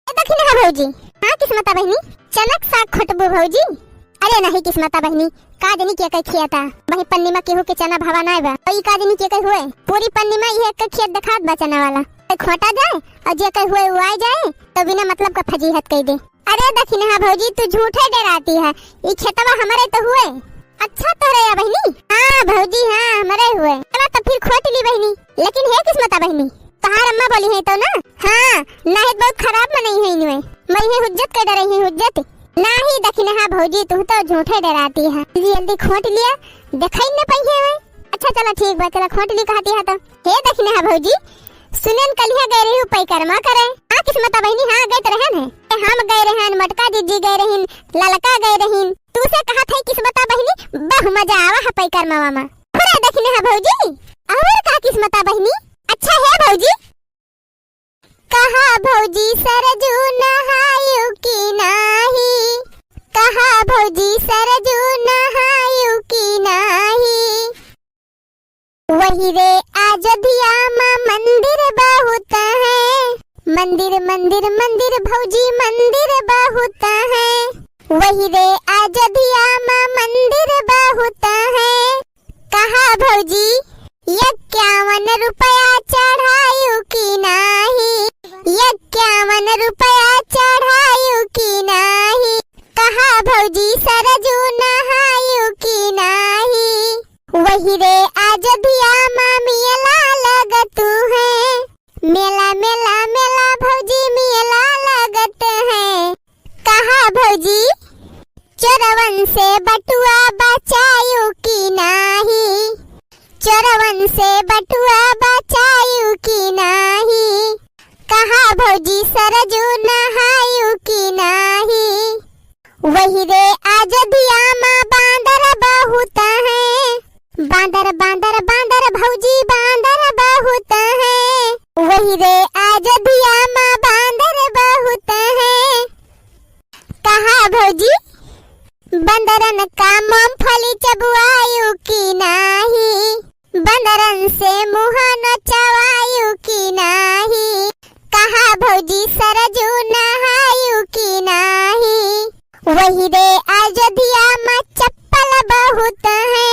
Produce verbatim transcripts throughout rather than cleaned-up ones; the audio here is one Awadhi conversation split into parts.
ए दखिनहा भौजी, हाँ किस्मता बहिनी, चनक साग खोटबू भौजी? अरे नहीं किस्मता बहिनी, का जनी के कई खियाता, वही पन्नी मा केहू के चना भावा नाय बा, ई का जनी के कई हुए, पूरी पन्नी मा इहे एक खियत देखात बा चना वाला। तो खोटा जाए और जे कई हुए उ आए जाए, तो बिना मतलब का फजीहत कई दे। अरे दखिनहा भौजी, तू झूठे डेराती है, ई खेतवा हमरे तो हुए। अच्छा तोहरे या बहिनी? हाँ भौजी, हाँ हमरे हुए। चला तो फिर खोट ली बहिनी। लेकिन हे किस्मता बहिनी, तोहार अम्मा बोली है तो ना? हाँ, नहीं तो बहुत खराब मनई है इनमें। मरी है हुज्जत के डरे है हुज्जत। नाही दखिनहा भौजी, तू तो झूठे डेराती है। जल्दी जल्दी खोट लिया, देखाई न पाई है। अच्छा चला ठीक बा, चला खोट ली कहती है तो। हे दखिनहा भौजी, सुनेन कलिया गए रही पैकरमा करे। हाँ किस्मता बहिनी, हाँ गए तो रहन है। ए, हम गए रहन, मटका जिज्जी गए रहीन, ललका गए रहीन। तू से कहा था किस्मता बहिनी, बहु मजा आवा है पैकरमावा मा। खुरे दखिनहा भौजी, और का किस्मता बहिनी? अच्छा हे भौजी। कहा भौजी सरजू नहायु की नाही, कहा भौजी सरजू नहायु की नाही। वही रे अयोध्या मा मंदिर बहुत है, मंदिर, मंदिर, मंदिर भौजी मंदिर बहुत है। वही रे अयोध्या मा मंदिर बहुत है। कहा भौजी, इक्यावन रुपया चढ़ायु की नाही, इक्यावन रुपया चढ़ायु की नाही। कहा भौजी, सरजू नहायु की नाही। वही रे अयोध्या मा मेला लगतु है। मेला, मेला, मेला भौजी मेला लगत है। कहा भौजी, चोरवन से बटुआ बचायु की नाही, चोरवन से बटुआ बचायु की नाही। कहा भौजी सरजू नहायु की नाही। वही रे अयोध्या मा बांदर बहुत है। बांदर, बांदर, बांदर भौजी बांदर बहुत है। वही रे अयोध्या मा बांदर बहुत है। कहा भौजी, बंदरन का मूंगफली चबुआयु की नाही। बंदरन से मुँह नोचवायु की नाही। कहा भौजी सरजू नहायु की नाही। वही रे अयोध्या मा चप्पल बहुत है।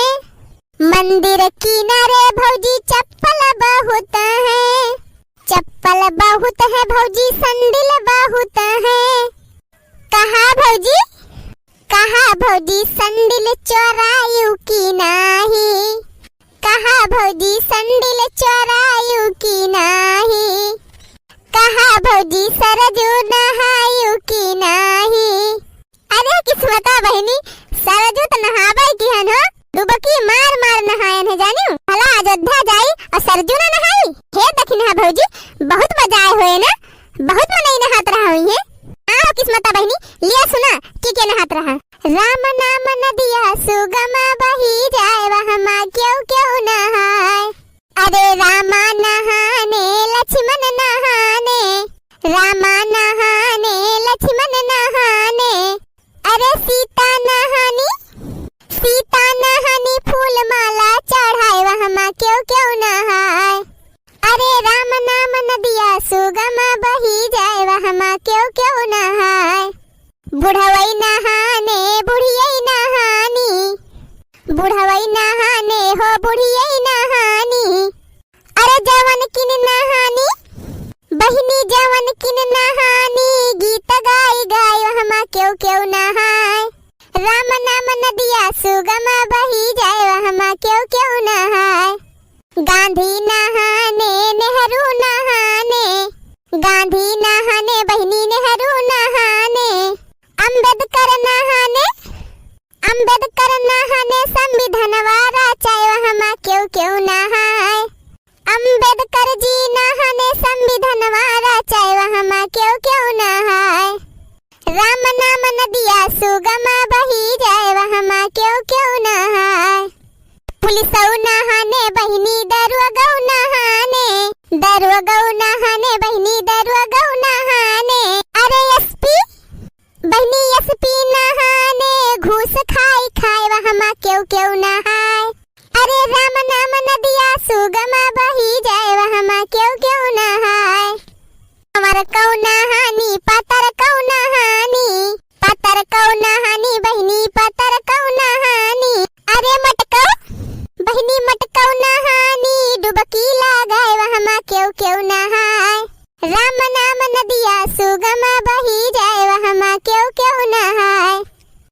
मंदिर किनारे भौजी चप्पल बहुत है। चप्पल बहुत है भौजी, संडिल बहुत है। कहा भौजी, कहा भौजी संडिल चोरायु की नाही। कहा भौजी संडिल चोरायु की नाही। कहा भौजी सरजू नहायु की नाही। अरे किस्मता बहिनी, सरजू त नहाबै की हन हो, डुबकी मार मार नहायन है जानियो। भला अयोध्या जाई और सरजू ना नहाई? हे दखिनहा भौजी, बहुत मजा आए हुए ना, बहुत मनई नहात रहा हुई है। आओ किस्मता बहिनी, लिया सुना, के के नहात रहा। राम नाम नदिया सुगम बही जाए, वहमा केउ केउ नहाए। अरे रामा नहाने, लक्ष्मण नहाने, रामा नहाने, लक्ष्मण नहाने। अरे सीता नहानी, सीता नहानी, फूल माला चढ़ाए, वहमा केउ केउ नहाए। अरे राम नाम नदिया सुगम बही जाए, वहमा केउ केउ नहाए। बुढ़वई नहाने, बुढ़ियई नहानी, बुढ़वई नहाने हो, बुढ़ियई नहानी। अरे जवन किन नहानी, बहिनी जवन किन नहानी, गीत गाई गाई वहमा केउ केउ नहाए। राम नाम नदिया सुगम बही जाए, वहमा केउ केउ नहाए। गांधी नहाने, नेहरू नहाने, गांधी नहाने, बहिनी नेहरू नहाने, अंबेडकर नहाने, अंबेडकर नहाने, संविधानवा रचाए, वहमा केउ केउ नहाए। अंबेडकर जी नहाने, संविधानवा रचाए, वहमा केउ केउ नहाए। राम नाम नदिया सुगम बही जाए, वहमा केउ केउ नहाए। पुलिसऊ नहाने बहिनी, दरुअगऊ नहाने, दरुअगऊ नहाने बहिनी, दरुअगऊ नहाने। अरे एसपी बहिनी, एसपी नहाने, घूस खाई खाए, वहमा केउ केउ नहाए। अरे राम नाम नदिया सुगम बही जाए, वहमा केउ केउ नहाए। हमार कउना हानि पता सुगमा बही जाए वहमा केहू केहू नहाए।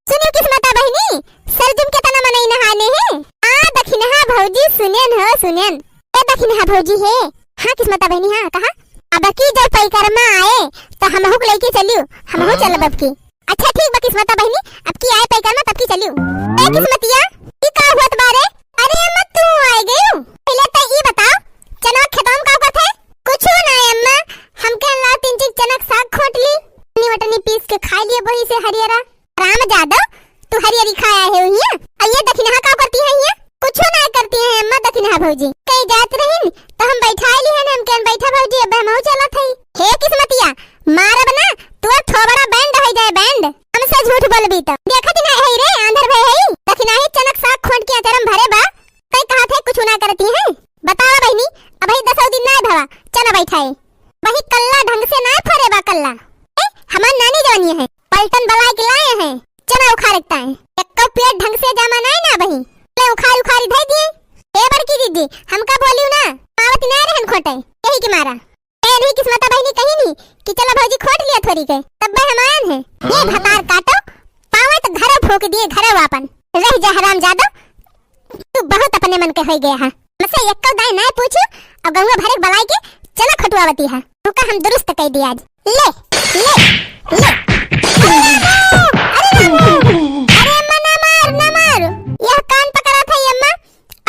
सुनियो किस्मता बहिनी, सरजुम केतना मनई नहाने हैं। आ दखिनहा भौजी सुनेन हो सुनेन। ए दखिनहा भौजी हे। हाँ किस्मता बहिनी, हाँ कहा। अब की जब पैकरमा आए तो हमहू के लइके चलियो, हमहू चलब अब की। अच्छा ठीक बा किस्मता बहिनी, अब की आए पैकरमा तब की चलियो। ए किस्मतिया, ई का हुअत बा रे? अरे अम्मा तू आए गयू। पहिले त ई बताओ, चनवा खेतवा में का करत है? कुछो ना अम्मा, हमके ला तीन चीज चनक साग खोट ली, चटनी वटनी पीस के खाई लिए वही से हरियरा। राम जादव, तू हरियरी खाया है हुइया? अ ये दखिनहा का करती है हिया? कुछो ना करती है अम्मा दखिनहा भौजी। कहीं जात रहिन तो हम बैठाए ली है ना, हमके बैठा भौजी, अब हमहू चलत हई। हे किस्मतिया, मारब ना, तोर थोबड़ा बैंड हो जाए बैंड। हमसे झूठ बोलबी तो। देखत ना है रे, आंधर भय है। दखिनहा ही चनक साग खोट के अचरम भरे बा। कई कहा थे कुछ ना करती है। बतावा बहिनी, अबही दसौ दिन ना भवा, चना बैठाए। वही कल्ला ढंग से ना फरे बा कल्ला। ए, हमार नानी जवानी है, पलटन बलाए के लाए हैं, चना उखाड़ रखता है। एक्को पेट ढंग से जामा नाई ना बही, ले उखाड़ उखाड़ी धई दिए। ए बड़की दीदी, हमका बोलियो ना, पावत ना रहन खोटे, यही के मारा। ए नहीं किस्मता बहिनी कहीं नहीं कि चला भौजी खोट लिया थोड़ी के, तब हम आयन है। ये भतार काटो, पावे तो घरे फूंक दिए, घरे वापन। रह जा हराम जादो, तू बहुत अपने मन के होई गया है। मसे एक्को दाई नाय पूछू, अब गंगा भरे के बलाई के चना खटुआवती है। ओका हम दुरुस्त कई दिया आज। ले, ले, ले। अरे रामू, अरे रामू, अरे अम्मा ना मार, ना मार। यह कान पकड़ा था ये अम्मा।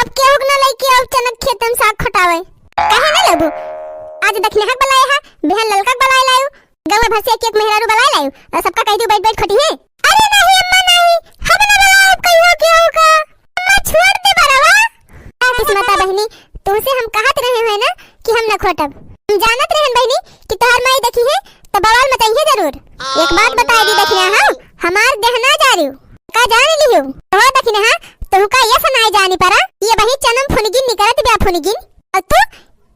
अब केहू के ना लइके अब चनक खेतन साग खटावे। काहे ना लेबू? आज दखिनहा के बलाए हा, बिहान ललका के बलाए लायू। गंगा भर से एक एक मेहरारू बलाए लायू और सबका कह दियो बैठ बैठ खटी है। अरे नहीं अम्मा नहीं, हम ना बलाओ कहियो केहू का। अम्मा छोड़ दे बरवा। का किस्मता बहिनी, तुमसे हम कहत रहे हैं ना कि हम न खोटब। हम जानत रहन बहिनी कि तोहर माई देखी है तो बवाल मचाई है जरूर। एक बात बताई दी दखिनहा, हाँ, हमार गहना जा रही का जान लियो। तो दखिनहा, तुमका ये सुनाई जानी परा, ये वही चनम फुनगिन निकरत ब्या फुनगिन। और तू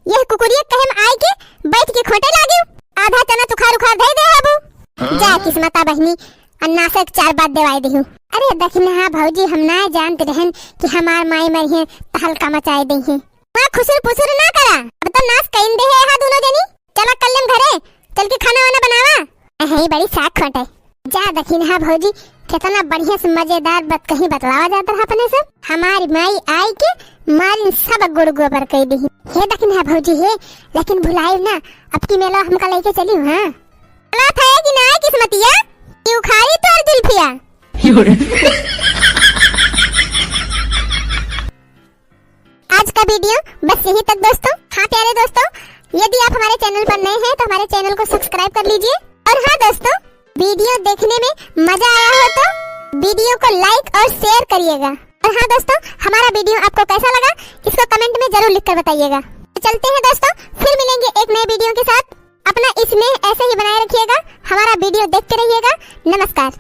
यह कुकुरिया कहे में आए के बैठ के खोटे लागियो, आधा चना चुखार उखार धई दे हबू। जा किस्मता बहिनी, अन्ना से एक चार बात देवाई दिहू। अरे दखिनहा भौजी, हम ना जानत रहन कि हमार माई मरिहे तहलका मचाए देहे। वहाँ खुसुर पुसुर ना करा, अब तो नाश कइन देहे हा दोनों जनी। चला कल्लम घरे चल के खाना वाना बनावा। अहे बड़ी साग खोटे। जा दखिनहा भौजी, कितना बढ़िया से मजेदार बात कहीं बतलावा जात रहा अपने सब। हमारी माई आई के मारी सब गुड़ गोबर कई दी। हे दखिनहा भौजी हे, लेकिन भुलाइब ना, अब की मेला हमका लेके चली, हाँ? चला था कि ना किस्मतिया, कि उखाड़ी तोर जुल्फिया। आज का वीडियो बस यहीं तक दोस्तों। हाँ प्यारे दोस्तों, यदि आप हमारे चैनल पर नए हैं तो हमारे चैनल को सब्सक्राइब कर लीजिए। और हाँ दोस्तों, वीडियो देखने में मजा आया हो तो वीडियो को लाइक और शेयर करिएगा। और हाँ दोस्तों, हमारा वीडियो आपको कैसा लगा, इसको कमेंट में जरूर लिखकर बताइएगा। तो चलते हैं दोस्तों, फिर मिलेंगे एक नए वीडियो के साथ। अपना स्नेह ऐसे ही बनाए रखिएगा, हमारा वीडियो देखते रहिएगा। नमस्कार।